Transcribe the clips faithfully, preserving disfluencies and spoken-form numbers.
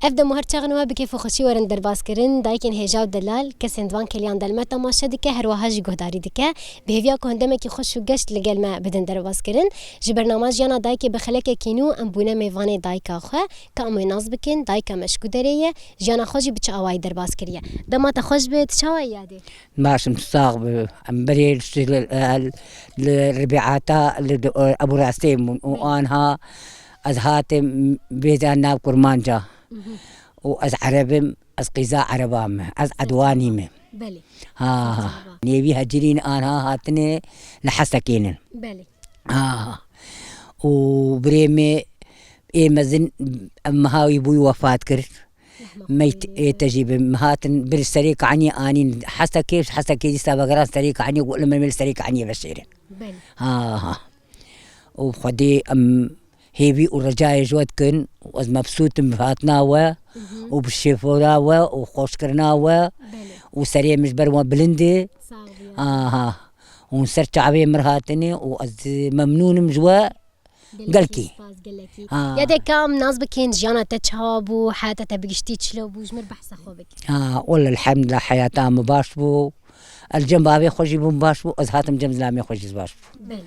Ev dem û her çaxin we bi kêf û xweşî werin derbas kirin. Dayikên hêja û delal, kesên di van kêliyan de li me temaşe dike, her wiha jî guhdarî dike. Bi hêviya ku hindemekî xweş û geş li gel me bidin derbas kirin. Ji bernama Jiyana Dayikê bi xelekekî nû em bûne mêvanê dayika xwe, ka em wê nas bikin, dayika me ji ku derê ye, jiyana xwe jî bi çi awayî derbas kiriye. Dema te xweş be, tu çawa yî yadê? Baş im, tu sax bi. Em berê li, li, li Ribîata, li, Ebû Rastê bûn û anha ez hatim bêza nav Kurmanca û ez Ereb im, ez qîza Ereba me, ez Edwanî me. Belê. Ha, ha. Nêvî hecirîn anha hatine li Hesekê nin. Belê. Ha, ha. Û birê me ê mezin em meha wî bûyî wefat kir. Meyt ê te jî bi, hatin bir serê kanî anîn Hesekê, ji Hesekê dîsa vegeran serê kanî, got li me li serê kanî veşêrin. Belê. Ha, ha. Û Xwedê em hêvî û recayê ji we dikin û ez mebsût im bi hatina we û bi şêfora we û xweşkirina we û serê min ji ber we bilind e. Sağ ol ya. Aha. Hûn ser çavê min hatine û ez memnûn im ji we. Gelekî. Gelekî spas, gelekî. Ha. Ya de kam nas bikin, jiyana te çawa bû, heyata te bi giştî çilo bû, ji mir behsa xwe bike. Ha, wele elhamdulillah heyata min baş bû. Ez cem bavê xwe jî bûm baş bû, ez hatim cem zilamê xwe jî baş bû. Belê.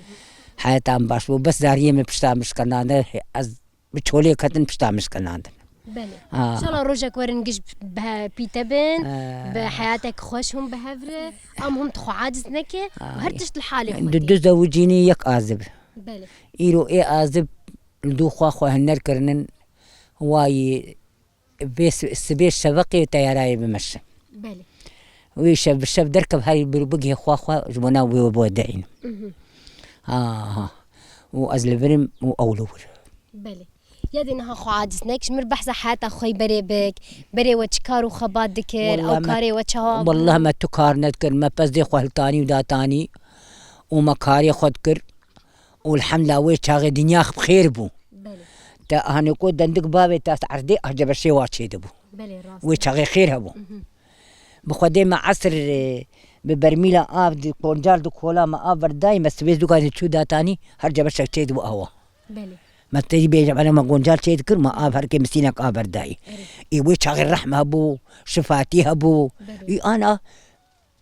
Heyata min baş bû, bes zariyê min pişta min şikandin, ez bi çolê ketin pişta min şikandin. Belê. Ha. Înşallah rojek werin giş bi pî te bin, bi heyatek xweş hûn bi hev re, em hûn tu xwe aciz neke û her tişt li halê xwe tê. Du zewicînî yek azib. Belê. Îro ê azib li dû xwe xwe hiner kirinin, wayî vê si-, sibê şeveqê teyarayê bimeşe. Belê. Wê şev bi şev derkev herî bir bigihê xwe xwe ji bona wê bo deyîn. Mhm. Ha, ha. Û ez li vir im û ew li wir. Belê. Ya dê niha xwe aciz nek, ji mir behsa heyata xwe yî berê bik, berê we çi kar û xebat dikir, ew karê we çawa bû? Wallah me tu kar nedikir, me pezdê xwe hiltanî û datanî û me karê xwe dikir. Û elhamdulillah wê çaxê dinya bi xêr bû. Belê. Te hanê ku dendik bavê te erdê ah cebeşê wa çêdibû. Belê, rast. Wê çaxê xêr hebû. Mhm. Bi Xwedê me esir, e, bi bermîla av di koncal di kola me av berdayî, me sibê zûka çû datanî, her cebeşek çêdibû awa. Belê. Me têdî bêje bere me goncal çêdikir, me av herkê misînek av berdayî. Erê. Ê wê çaxê rehm hebû, şifatî hebû. Belê. Ê ana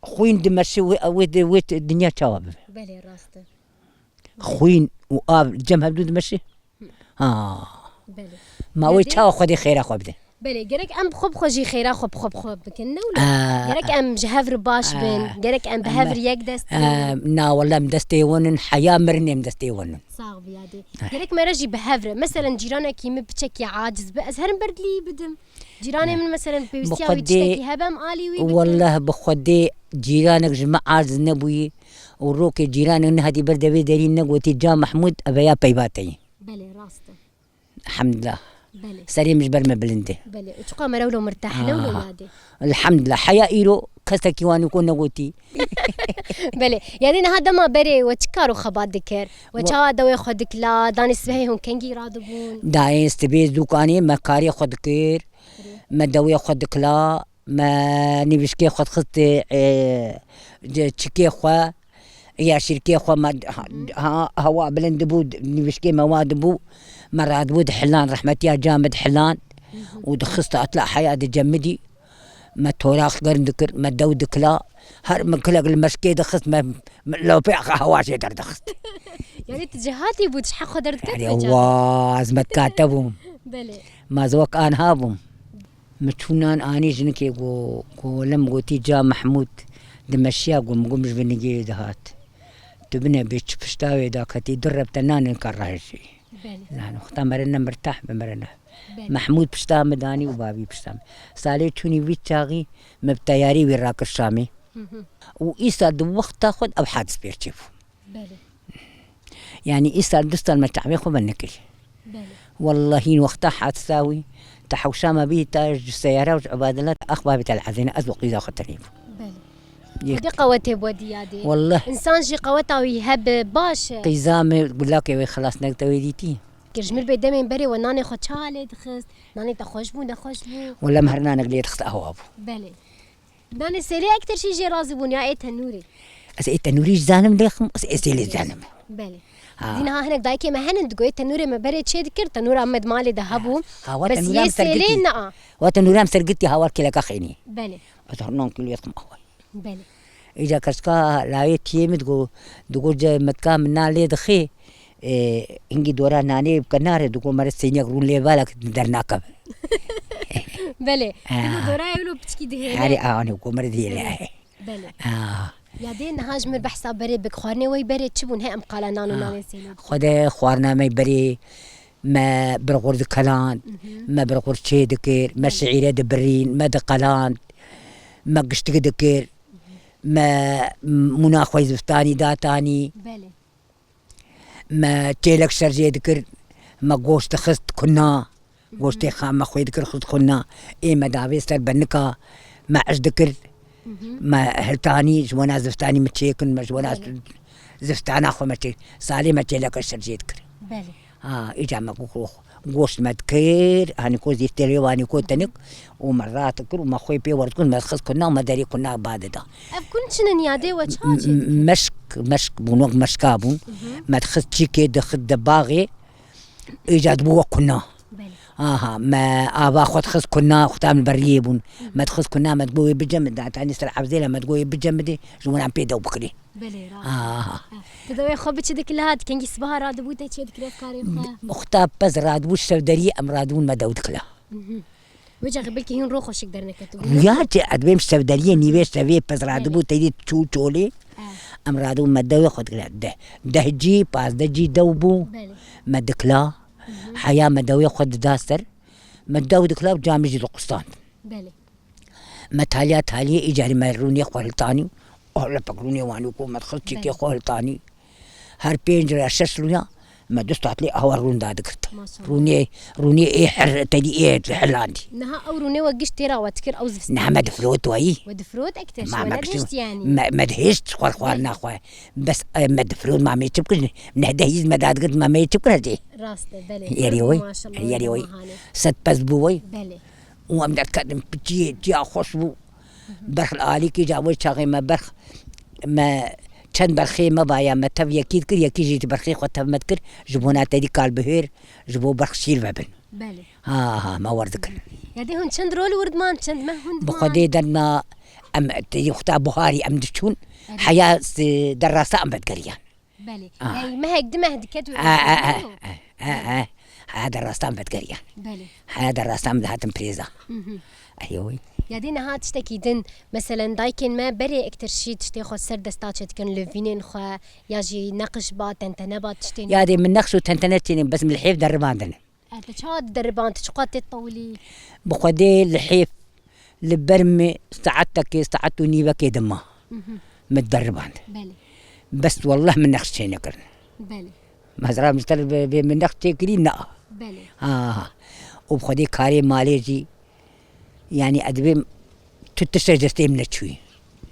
xwîn dimeşi wê, wê, wê dinya çawa bibe? Belê, rast e. Xwîn û av cem hevdû dimeşi? Ha. Belê. Ma wê çawa Xwedê xêra xwe bide? Belê, gerek em bi xwe bi xwe jî xêra xwe bi xwe bi xwe bikin, ne wilo? Aa. Gerek em ji hev re baş bin, gerek em bi hev re yek dest bin. Aa, na wele em destê wan in, heya mirinê em destê wan in. Sax bî yadê. Gerek me re jî bi hev re. Meselen cîranekî min piçekî aciz be, ez herim ber dilî bidim. Cîranê min meselen pêwîstiya wî tiştekî hebe em alî wî bikin. Wallah bi Xwedê cîranek ji me aciz nebûyî û rokê cîranek nehatî ber devê derî negotî ca Mehmûd eve ya peyva te yî. Belê, rast e. Elhamdulillah. Belê. Serê min ji ber me bilind e. Belê. Û çiqa me rewlo mirteh, lewlo yadê. Elhamdulillah. Heya îro kesekî wanî ku negotî. Belê. Yanî niha dema berê we çi kar û xebat dikir? We çawa dewê xwe dikila? Danê sibehê hûn kengî radibûn? Dayê sibê zûkanê me karê xwe dikir. Me dewê xwe dikila. Me nîvişkê xwe dixist, e, e, çikê xwe, ya şîrkê xwe me, ha, ha, hewa bilind dibû, nîvişkê me wa dibû, me radibû di hilan, rehmetiya ca me di hilan û dixist atla heya di cemidî, me torax germ dikir, me dew dikila, her min kilek li meşkê dixist, me, me lopê hewa jê derdixist. Yanî tu cihatî bû, tu ji heq xwe derdiketî? Yanî, wa, ez me dikate bûm. Belê. Ma ez wek anha bûm. Min çû nan anî jinikê ku, ku lem gotî ca Mehmûd dimeşiya, ku min gom ji binigê dihat. Tu bine bê çi pişta wê daketî, du reb te nanên ka rahişî. Belê. Zano, xta merine mirtah bi merine. Belê. Mehmûd pişta min danî û bavî pişta min. Salê çûnî vî çaxî min bi teyarî wî rakir Şamê. Hı hı. Û îsal di wexta xwe ev hadis pêr çêbû. Belê. Yanî îsal du sal me çavê xwe venekirî. Belê. Wellahî wexta hadisa wî, te hewşa me bî ta ji seyara û ji ibadela axbabî te li ezêne ez û qîza xwe tenê bû. Belê. Yek. Xwedê qewetê bo diyadê. Wallah. Însan jî qeweta wî hebe baş e. Qîza me gulakê wê xilas nek te wê dîtî. Kir ji mir bê demên berê we nanê xwe çawa lê dixist? Nanê te xweş bû, nexweş bû? Wala me her nanek lê dixist awa bû. Belê. Nanê sêlê ektir şî jê razî bûn ya ê tenûrê? Ez ê tenûrî jî zanim lêxim, ez ê sêlê zanim. Belê. Ha. Dî niha hinek dayikê me henin, digoyê tenûrê me berê çê dikir, tenûra me di malê de hebû. Ha, wa Bes tenûra yê em ser sêlê gitî. Nea. Wa tenûra em ser gitî, ha, war kêleka xênî. Belê. Ez her nan kîlo yê dixim awayî. Belê. Îca keska lawê tiyê min digo, digo ce metka min nan lê dixê, e, hingî dora nanê bi kenarê, digo mere sêniyek rûn lê vala ki dernakeve. Belê. Ah. Digo dora ew lo piçkî dihêle. Herê anê ku mere dihêle. Belê. Belê. Ah. Ya dê niha ji mir behsa berê bik, xwarinê wey berê çi bûn? He, em qala nan û Ah. nanê sênê. Xwedê xwarina me berê, me birxur dikeland, Mhm. me birxur çê dikir, me Belê. şiîre dibirîn, me diqeland, me giştik dikir, me mûna xwe zivistanî datanî, Belê. me çêlek şerjê dikir, me goşt dixist kuna, goştê xa me xwê dikir xist kuna, ê me davê ser benika, me iş dikir, Mhm. me hiltanî, ji wana zivistanî me çêkin, me ji wana Belê. zivistana xwe me çê, salê me çêleka şerjê dikir. Belê. Ha, îca me ku-, ku-, goşt me dikir, hanî ko zîftelê, hanî ko tenik, û me rat dikir û me xwê pê werdikir, me xist kuna, me derê kuna ba dida. Ev kun çi ne, niyadê we çawa çê dikir? Meşk, meşk bûn, wek meşka bûn. Mhm. Me dixist çîkê, dixist de baxê, îca dibû wek kuna. Belê. Aha, me ava xwe dixist kuna, xuta min beriyê bûn. Mhm. Me dixist kuna, me digo wê bicemidê, tanî ser evzêla, me digo wê bicemidê, ji wan pê dew bikirî. Belê, rast. Aha. Ha. Tu dewê xwe biçi dikir la, kengî sibaha radibû te çê dikir ev karê xwe? Xuta pez radibû, şevderiyê em radibûn me dew dikila. Mhm. Wê caxê belkî hîn ro xweşik derneketibû. Ya çi, ez dibêm şevderiyê nîvê şevê pez radibû Belê. teyî çû çolê. Ha. Em radibû me dewê xwe dikila. De, deh cî, pazdeh cî dew bû. Belê. Me dikila. Mhm. Heya me dewê xwe dida ser. Me dew dikila û camê jî diqustand. Belê. Me taliya taliyê îcarî me rûnê xwe hiltanî. Oh, lepek rûnê wanî ku me dixist çîkê Belê. xwe hiltanî. Her pênc re şeş rûya me du satlê awa rûn dadigirt. Maşallah. Rûnê, rûnê ê her tedî ê hilandî. Niha ew rûnê we giş têra we dikir, ew zivstin. Niha me difirot wayî. We difirot ek te Ma şi, me we gişt, nedihişt yanî. me, me dihişt xwar xwarina Belê. xwe. Bes, e, me difirot ma me çi bikir? Neh dehîz me dadigirt ma me çi bikir hezê? Rast e, belê. Yerê Zor bû, wey, maşallah, yerê wey. Mahane. Sed pez bû wey. Belê. Û em derketin, çiyê, çiya xweş bû. Berx li alîkî ca wê çaxê me berx, me çend berxê me vaya, me tev yekî dikir, yekî jî di berxê xwe tev me dikir, ji bona tedî kal bihêr, ji bo berx şîr vebin. Belê. Ha, ha, me wer dikir. Ya dê hûn çend rol wir diman, çend meh hûn Bi diman? Xwedê derna em tedî xuta buharî em diçûn, Evet. heya s-, derrasa em vedigeriyan. Belê. Ah. Yani mehek di meh diket û Ah, ah, ah, rêxistin û ah, ah, ah. Haya derrastan vedgeriyan. Belê. Haya derrastan dihatin prêza. Mhm. Eywe. Ya dê niha tiştekî din, meselen dayikên me berê ektir şî tiştê xwe ser desta çêdikin, livînên xwe, ya jî neqiş ba, tentene ba, tiştên Ya dê min neqş û tentene çênin, bes min li hêv deribandin. E, te çawa deriband, tu çiqas tê tewilî? Bi Xwedê li hêv li ber min saetekê, saet û nîvekê dima. Mhm. Min deriband. Belê. Bes wallah min neqş çênekirin. Belê. Mezra min ser vê, vê min neqş çêkirî, na. Belê. Ha, ha. Û bi Xwedê karê malê jî, yanî ez dibêm tu tiştek destê min neçûyî.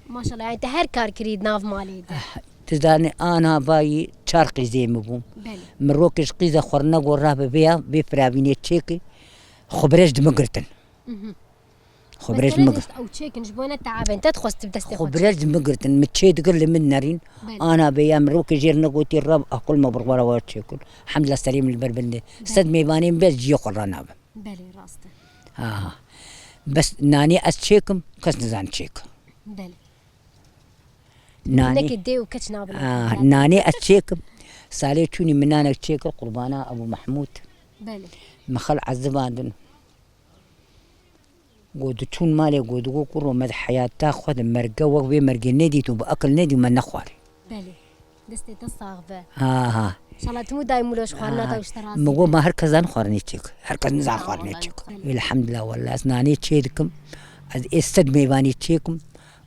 Maşallah, yani te her kar kirî di nav malê de. Ah, tu zanî, ana vayî çar qîzê min bûn. Belê. Min rokê ji qîza xwe re nego rabe vêya, vê firavînê çêkê, xwe birêj di min girtin. Mhm. Xwe birêj Mesela min gir- dest ew çêkin, ji bo ne teabên te dixwest tu bi destê Xwe xwe birêj çêkî. di min girtin, min çê dikir li min nerîn. Belê. Ana vêya min rokê jêr negotî, rav akul me birxwara wa çêkir. Hemdla serê min li ber binde. Belê. Sed mêvanê min bes ciyê xwe ranabim. Belê, rast e. Ha, ha. Bes nanê ez çêkim, kes nizan çêk. Belê. Nanê, Nekê dê û keç nabin. Ah, nanê ez çêkim. Salê çûnî min nanek çêkir, qurbana Ebû Mehmûd. Belê. Min xel ezibandin. Go diçûn malê, go digo, kuro me di heyata xwe de merge wek vê mergê nedît û bi akil nedî me nexwar. Belê. Destê te sax be. Ha, ha. Şala tu mû dayî mûlo ji xwarina Ha, te û ji te razî min got, be. Ma her kes zan xwarinê çêk. Her kes nizan Sağ ol, xwarinê çêk. Belê. Elhamdulillah, wallah, ez nanê çê dikim. Ez ê sed mêvanî çêkim.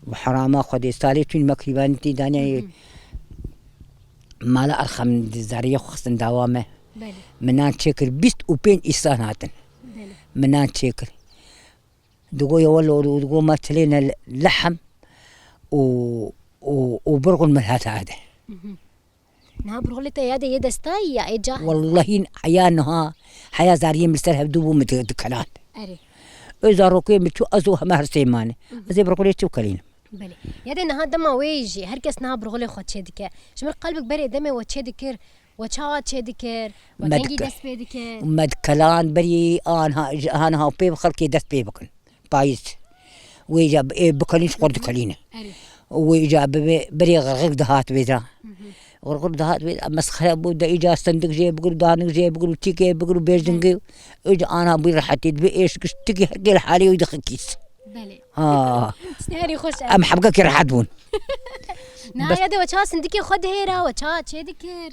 Bi herama Xwedê salê çûn me krîvanî tî danî. Hı hı. Mala Erxem di zariyê xwe xistin dawa me. Belê. Min nan çêkir, bîst û pênc îsan hatin. Belê. Min nan çêkir. Digo ye wele û digo me tilêne lehem û, û, û birxul min hate hate. Mhm. Niha birxulê te ya de yê destayî ya ê cahil? Wellahî heya niha, heya zariyê min li ser hevdû bû min di-, dikeland. Erê. Ê zarokê min çû ez û heme her sê mane. Mhm. Ez ê birxulê çi bikelînim? Belê. Ya de niha dema wê jî her kes niha birxulê xwe çê dike. Ji min qelbik berê demê we çê dikir, We çawa çêdikir? We Me kengî dikir. dest pê dikir? Me dikelan berî anha, ji anha pê bi xelkê dest pê bikin. Payîz. Wê îca bi-, ê bikelîn ji xwe dikelîne. Erê. Wê îca bibe, berê xirxik dihat vê de. Xirxik dihat vê de, mesxere bû de îca sindik jê bigir, danik jê bigir, çîkê bigir, bêjingê. Îca ana bû rehetî, dibe êş giştikî her kê li halê wî dixikît. Belê. Ha. Tiştê herî xweş e. Em hebkekî rehet bûn. Niha Bes- ya de we çawa sindikê xwe dihêra, we çawa çêdikir?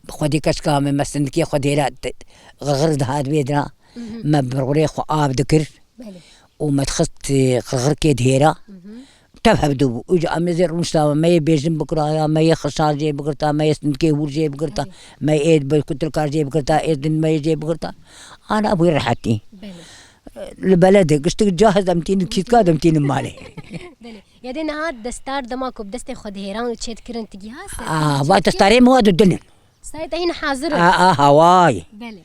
Bi xwedî keşka me, me sindikê xwe dihêra, te-, xirxir dihat vê dira. Mhm. Me bi rûrê xwe av dikir. Belê. Û me dixist, e, xirxirkê dihêra. Mhm. Tev hevdû bû. Îca em ê zê rûnişta me, me yê bêjin bikiraya, me yê xişan jê bigirta, me yê sindikê hûr jê bigirta, Belê. me ê bi kutilka jê bigirta, ê din me yê jê bigirta. Ana bû rehetî. Belê. Li beledê giştik cahiz em tînin, kîtka dem tînin malê. Belê. Ya dê niha destar dema ku bi destê xwe dihêran û çêdikirin, tu giha ser? Ah, va destarê min wa didinin. Sayê te hîn hazir in. Ah, ah, haway. Belê.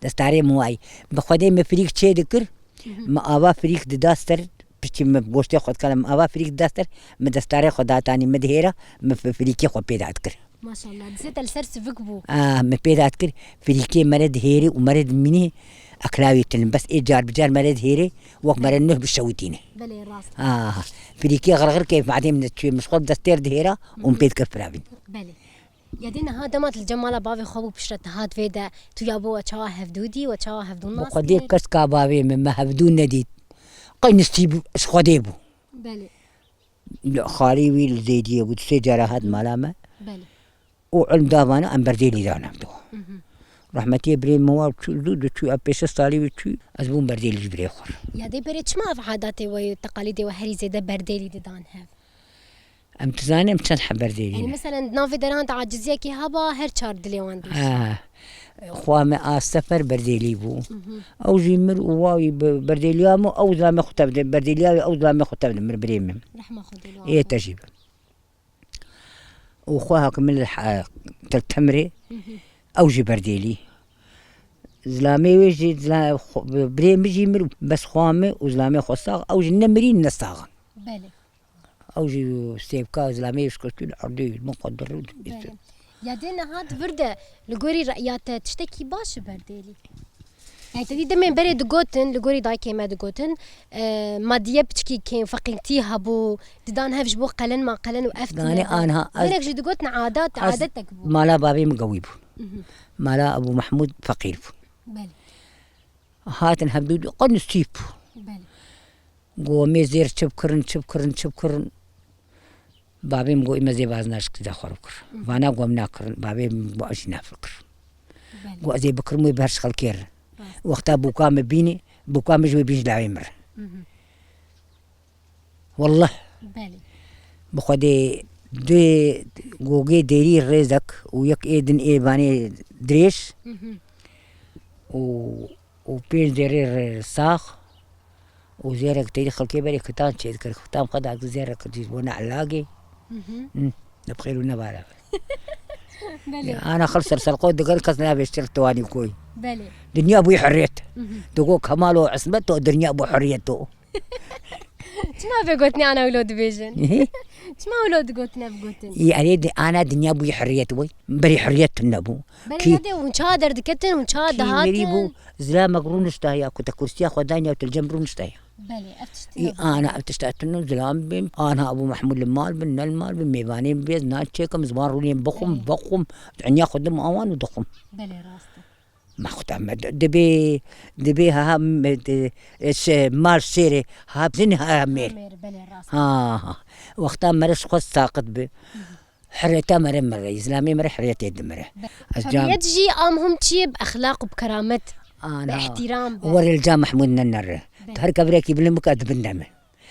Destarê min wayî. Bi xwedê min firîk çê dikir, Mhm. min ava firîk dida ser, piçî min goştê xwe dikana, min ava firîk dida ser, min destarê xwe datanî, min dihêra, min fi-, firîkê xwe pê dadikir. Maşallah, dizê te li ser sivik bû. Ah, min pê dadikir, firîkê mere dihêrî û mere dimînî, eklavî tinin. Bes ê car bi car mere dihêrê, wek mere nuh bişewitîne. Belê, rast. Ah, firîkê xirxirkê madê min çûye, min ji xwe destêr dihêra û min pê dikir firavîn. Belê. Ya dê niha dema tu li cem mala bavê xwe bû piştre tu hat vê de, tu ya bo we çawa hevdû dî, we çawa hevdû Bi nas xwedê kir? Keska bavê min me hevdû nedît. Qey nisîb ji xwedê bû. Belê. Xalî wî li Zeydiyê bû, sê cara hat mala me. Belê. Û ilm da vana em berdêlî dan hevdû. Mhm. Rehmetiyê birê min wa çû, zû diçû, ev pêşe salî wî çû, ez bûm berdêlî ji birê xwe re. Ya dê berê çima ev adatê we yê, teqalîdê we herî zêde berdêlî didan hev? Em dizanin em çend heb berdêlî Yanî ne. Meselen di navê deran de aciziyekê heba her çar dilê wan dî. Ha. Xwa me a sefer berdêlî bû. Mhm. Ew jî mir û wawî bi berdêliya min, ew zilamê xwe tevde, berdêliya wê ew zilamê xwe tevde mir birê min. Rehma Xwedê li wan Ê be. Te jî be. Û xwe hak min li he-, te temrê, Mhm. ew jî berdêlî. Zilamê wê jî, zila-, xwe-, birê min jî mir, bes xwa min û zilamê xwe sax, ew jî ne mirîn ne sax in. Belê. Ew jî sêvka zilamê ji kuştî li erdê min xwe dirû. Belê. Ya dê niha di vir de li gorî reya te tiştekî baş e berdêlî? Yani te dî demên berê digotin, li gorî dayikê me digotin, e, madiye piçkî kêm, feqîrtî hebû, didan hev ji bo qelen ma qelen û ev tune Danê de. Anha ez, Gelek jî digotin adat, ez adetek bû. Mala bavê min gewî bû. Mhm. Mala Ebû Mehmûd feqîr bû. Belê. Hatin hevdû qe nisîb bû. Belê. Go me zêr çi bikirin, çi bikirin, çi bikirin. Bavê min got, "Îme zê vaz naşik da xwe bikir." Hı. Vana gom nakirin. Bavê min got, "Ez jî nafikir." Belê. Got, "Ez ê bikirim wê bi her şixelkê re." Rast. Wexta bûka min bînî, bûka min ji wê bîn ji lawê min re. Hı hı. Wallah. Belê. Bi Xwedê du gogê dêrî rêzek û yek ê din ê vanê dirêj Hı hı. û û pênc derê re sax û zêrek têdî xelkê berê kitan çêdikir. Kitan xwe da zêrek dî ji bo ne elagê. Hı hı. Hı, ne bi xêr û ne bara be. Belê. Ya, ana xel ser ser xwe diger kes nabêştir tiwanî koy. Belê. Dinya bûyî hurriyet. Hı hı. Digo Kemal û Ismet o dinya bû hurriyet o. Çima vê gotinê ana wilo dibêjin? Hı hı. Çima wilo digotin ev gotin? Î, erê di, ana dinya bûyî hurriyet wê. Berî hurriyet tune bû. Belê Kî- ya dê hûn çawa derdiketin, hûn çawa Kî dihatin? Merî bû, zilamek rûniştaya, ku te kursiya xwe dayne, tu li cem rûniştaya. Belê, ev tişt Î tune bû. Ana, ev tişta tune, zilam bim, ana Ebû Mehmûd li mal bin, ne li mal bin, mêvanê bê, ez nan çêkim, ziman rûnê bixwim, Belê. Bixwim, dinya xwe dim awan û dixwim. Belê, rast e. Ma xwe me di-, dibê, dibê ha, ha, me di-, e, şe-, mal şêrê, ha, zin ha, ha, mêr. Ha, mêr, belê, rast e. Ha, ha. Wexta mere ji xwe saqit bi. Hı hı. Hurriyeta mere mere, îslamê mere hurriyetê dimire. Be-, Ez can- hurriyet jî a muhim çi ye? Bi exlaq û bi keramet, bi Ana, ihtiram be. Were li ca Mehmûd ne nere. Be. Tu her kevirekî bilind bike, ez dibin de me.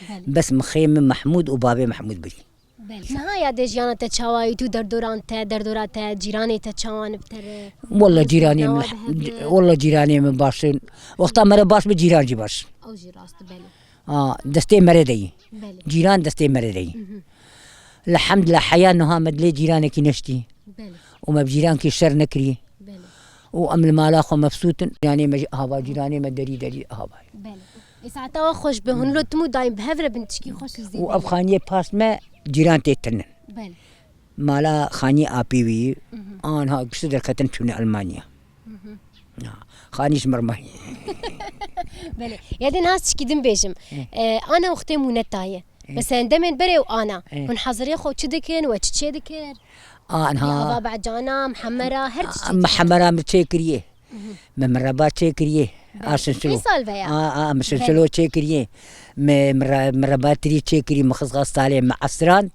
Belê. Bes mixê min Mehmûd û bavê Mehmûd birî. Belê. Niha ya dê jiyana te çawa yî? Tu derdoran te, derdora te, cîranê te çawan bi te re? Walla Ew cîranê min, nawa bi hev re? Walla cîranê min baş in. Wexta mere baş bi cîran jî baş. Ew jî rast, belê. Ha, destê mere de yî. Belê. Cîran destê mere de yî. Mhm. Lehemdulillah heya niha me dilê cîranekî neştî. Belê. Û me bi cîrankî şer nekirî. Belê. Û em li mala xwe mebsût in. Cîranê me jî hava cîranê me derî derî hava. Belê. Ê saeta we xweş be, hûn lo tim û daîm bi hev re bin tişkî xweş û zêde Û ev ye. Xaniyê paş me cîran tê tinin. Belê. Mala xanî apî wî, anha giştî derketin çûne Almanya. Ha, xanî ji mir mayî. Belê. Ya dê niha çikî din bêjim. E, ana wextê mûneta ye. Mesela demên berê û ana. Hûn hazirê xwe çi dikin we çi çê dikir? Anha. Ava becana, mihemera, her tiştê. Mihemera min çê kiriye. Me mireba çê kiriye. Asin silo. Vê sal veya? A, a, me silo çê kiriye. Me mire-, mireba tirî çê kiriye. Me xizga salê me esran.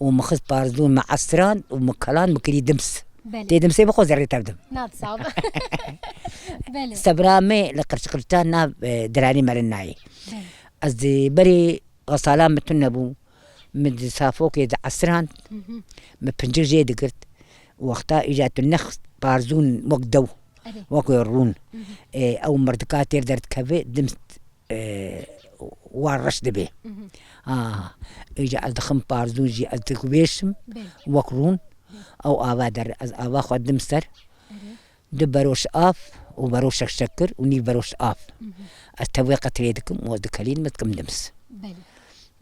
Û min xist parzûn me esran û min kalan min kirî dims. Belê. Tê dimsê bixwe zerrê tev dim. Nat sab. Belê. Sebra me li qirçqirçan nav, e, diranî merin nayê. Belê. Ez di berê xesalan min tune bû. Min di safokê di esran, min pincik jê digirt. Wexta îca tu nex parzûn wek dew, wek rûn. E, ew mirdika têr derdikeve, dims e, wan reş dibe. Ha, îca ez dixim parzûn jî ez dixwêşim wek rûn. Ew ava der, ez ava xwe dim ser. Du beroş av û beroşek şekir û nîv beroş av. Ez tevê qetirê dikim û ez dikelînim ez dikim dims. Belê.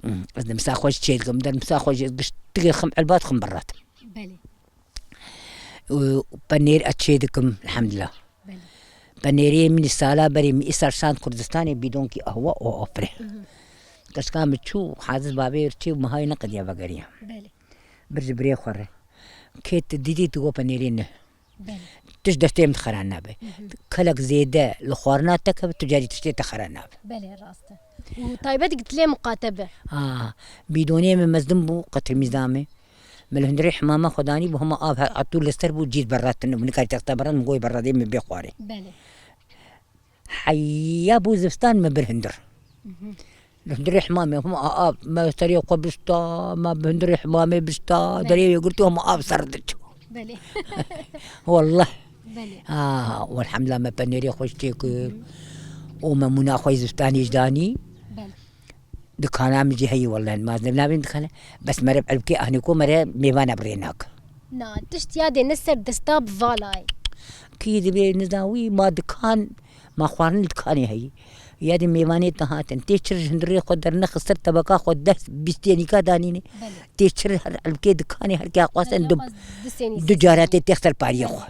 Hmm, ez dimsa xwe jî çê dikim, dimsa xwe jî ez giştigê xim elbat xim birratim. Belê. Û penêr ez çê dikim, elhamdulillah. Belê. Penêrê min sala berê min îsal şand Kurdistanê bîdonkî ahwa û afirê. Keşka min çû haziz bavê çê û mihayê neqediya vegeriya. Belê. Bir ji birê xwe re. Kê tu didî tu go penêrê ne. Belê. Tişt destê min xera nabe. Kelek zêde li xwarina te keve tu carî tiştê te xera nabe. Belê, rast e. Û taybet gitilê miqate be. Ha, bîdonê min mezin bû, qetir mîzamê. Me li hundirê himama xwe danî bû, hema av her atû li ser bû, cî berratin û min nikarî texta berrat, min goyê berradê min bê xwarê. Belê. Heya bû zivstan me bir hundir. Li hundirê himamê hema av, me serê xwe bişta, me bi hundirê himamê bişta, derê wê girtî hema av ser diçû. Belê. Wallah. Belê. Ha, welhamdulillah me penêrê xwe ji tê kir. Û me mûna xwe yê zivistanê ji danî. Belê. Dikana min jî heyî, welleh, ma ez ne navên dikane. Bes mere bi elbkê ahnê ku mere mêvana bi rê nak. Na, tişt yadê ne ser desta bi valayê. Kî dibê nizan wî ma dikan, ma xwarin li dikanê heyî. Yadê mêvanê te hatin. Tê çir ji hundirê xwe dernexist ser tebeka xwe deh bîstê nîka danîne. Belê. Tê çir her elbkê dikanê her kê xwestin du, du cara tê têx ser pariyê xwe.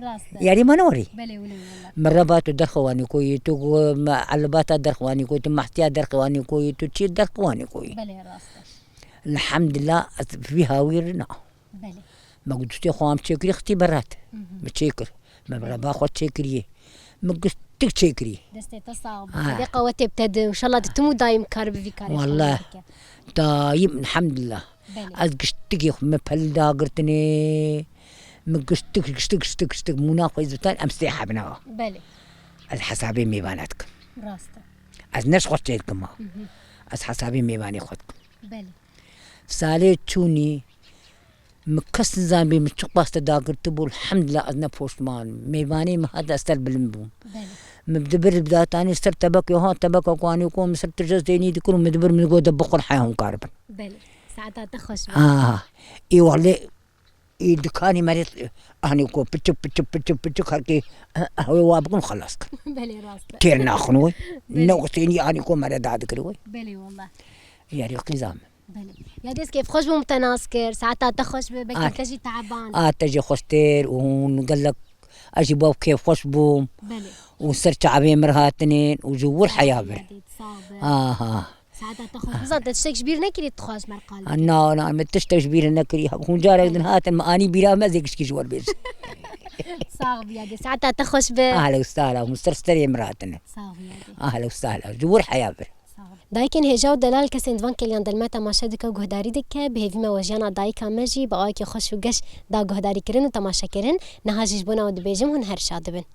Rast e. Yarî ma ne warî? Belê, wile, wile. Mireba tu derxwanî koyî, tu go-, me elbata derxwanî koyî, tu mahtiya derxwanî koyî, tu çî derxwanî koyî. Belê, rast e. Elhamdulillah, ez vî hawîr na. Belê. Me gu dustê xwe am çêkirî xitî berat. Mi çêkir. Me mireba xwe çêkirî. Mi gustik çêkirî. Destê te sağ ol. Ha. Xwedê qewetê bi te de. Înşallah tu tim û daîm kar bi vî karê. Wallah. Daîm, elhamdulillah. Belê. Ez giştikê xwe me pel dagirtinê. Min giştik, giştik, giştik, giştik. Mûna xwe zitan em sê hebina. Belê. Ez hesabê mêvana dikim. Rast e. Ez ne ji xwe çê dikim ha. Ez hesabê mêvanê xwe dikim. Belê. Salê çûnî min kes nizanibî min çiqas te dagirtibû, elhamdulillah ez ne poşman. Mêvanê min hate ez ser bilind bûm. Belê. Min dibir bi datanî ser tebekê, ha tebeka ku anî ku min ser tije zênî dikir û min dibir min got de bixwir heya hûn karibin. Belê. Saeta te xweş be. Ah, ê wele, ê dikanî merê, anî ku piçik, piçik, piçik, piçik, herkê, eh, eh, wê wa bikin xelas kin. Belê, rast e. Têr naxin wê. Belê. Ne wextênî anî ku mere da dikir wê. Belê, wallah. Yarî qîza min. Belê. Ya dest kêf xweş bûm te nas kir. Saeta te xweş be, belkî te jî teban. A te jî xweştir û hûn gelek, ez jî bav kêf xweş bûm. Belê. Û ser çavê mir hatinên û ji wir heya vir. Sağ be. Aha. Saeta te xweş. Bizan te tiştek ji bîr nekirî dixwaz mer qal. Na, na, min tiştek ji bîr nekirî. Hûn carek din hatin, min anî bîra me zê gişkî ji wer bêj. Sağ be ya dê. Saeta te xweş be. Ahla û sahla. Hûn ser serê mir hatine. Sağ be ya dê. Ahla û sahla. Ji wir heya vir. Dayikên hêja û delal kesên di van kêliyan de li me temaşe dike û guhdarî dike, bi hêvî me we jiyana dayika me jî bi awayekî xweş û geş da guhdarîkirin û temaşekirin. Niha jî ji bona we dibêjim hûn her şad bibin.